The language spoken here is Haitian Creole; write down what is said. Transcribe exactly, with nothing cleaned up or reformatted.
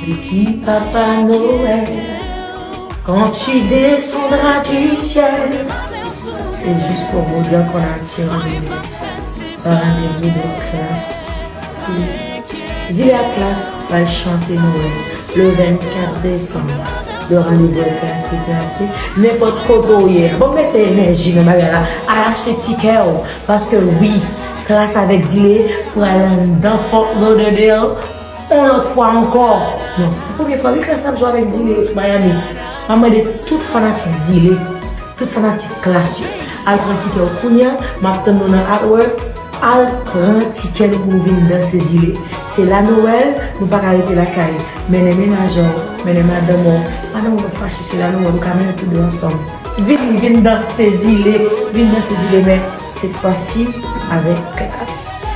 Petit Papa Noël, quand tu descendras du ciel, c'est juste pour vous dire qu'on a tiré un rendez-vous de classe. Zile ak Klass pral chante Nwèl le vennkat desanm. Le rendez-vous est classé, classé. Nenpòt kote w ye, bon, mete enèji nan bagay la. Al achte tikè w. Paske wi, Klass avèk Zile pral anndan Fort Lauderdale yon lòt fwa ankò. Non, se premye fwa wi Klass ap jwe avèk Zile Miami. M ap mande tout fanatik Zile, tout fanatik Klass yo, al pran tikè w kounye a. M ap tann nou nan Artwork. Al pran tikè nou pou nou vin danse Zile. Se la Nwèl, nou pa ka rete lakay. Mennen mennaj ou, mennen madanm ou. Madanm ou fache, se la Nwèl, ou ka mennen tou de ansanm. Vin, vin danse Zile, vin danse Zile, men cette fois-ci avec Klass.